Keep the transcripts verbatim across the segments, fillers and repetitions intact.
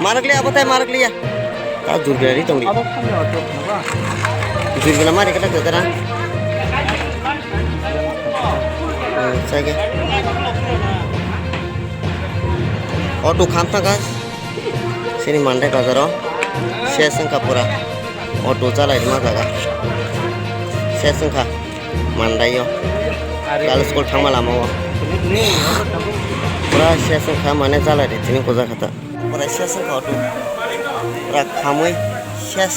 Marak liya, abatai marak liya. Ta jurgari tongdi. Jurgana mari kata kata. Sage. Auto kham thangkha. Sini Mandai bazaro. Ses wngkha pura. Auto chalai rima jaga. Ses wngkha. Mandai o. Girls school thangma lama o. Pura ses wngkha mane chalai ri tini kuja khata. Pura ses wngkha auto. Pura khamwi ses.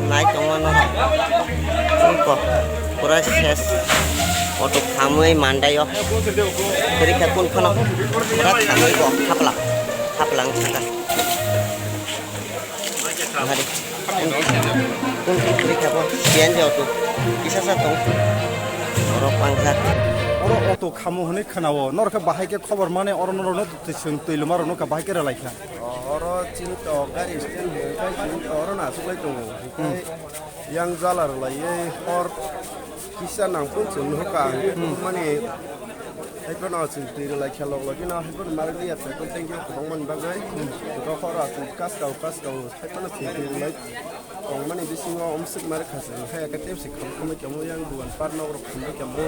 Nai tongma no. Wngkha. Pura ses. Auto khamwi Mandai o. Kwrwi kha kun phano. Pura khamwi bo khapla. Khapla wng saka. Hari. Kun kun kwrwi kha bo. Siyan je auto. Kisa sa tong. Oro pangsa. Oro auto khamo hwnwi khwnao. Norok khe bahai khe khobor mane oro norok no twi swng twi lwma rok no kha bahai khe rwlai kha. Oro chini to gari stand hwnwi khai chini to oro no aswk lai tongo. Hinkhe yang jala rwlaiwi hor kisa nang phun chwng nuhukha ang mani hai phano chwng twi rwlai kha lok logino hai phano marak liya petrol tanki o kwbangmani bagwi. Hinkhe horo aswk kaskao kaskao hai phano chwng twi rwlai. Tongmani bisingo omswk mari khasing khe eke tepsi kham khamwi tongmo yang dugan par nok rok khumui tongmo.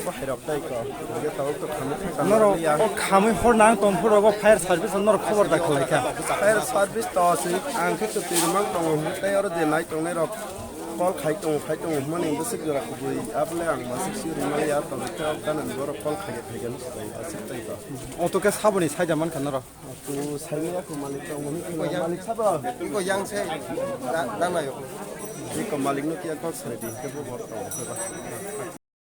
Bo hai rok tai ko. Hingke tabuk to khamwi thangkha Norok ya. O khamwi hor nang tong phuru bo fire service norok khobor da khlai kha. Fire service to si ang khe kwtwi rwmang tongo hwnwi tei oro je nai tongnai rok call khai tongo khai tongo hwnmani bwswk jora kubui abole ang maswk si rwmani ya tongwi khe o gana ni borok call khai khe phai khe aswk tai ko. Auto khe saboni saida man kha norok. Tu saimaya ko malik tong mani ko yang malik sabo. Ko yang se da da na yo. Ni ko malik no kiya kok sare di ke bo bor tong.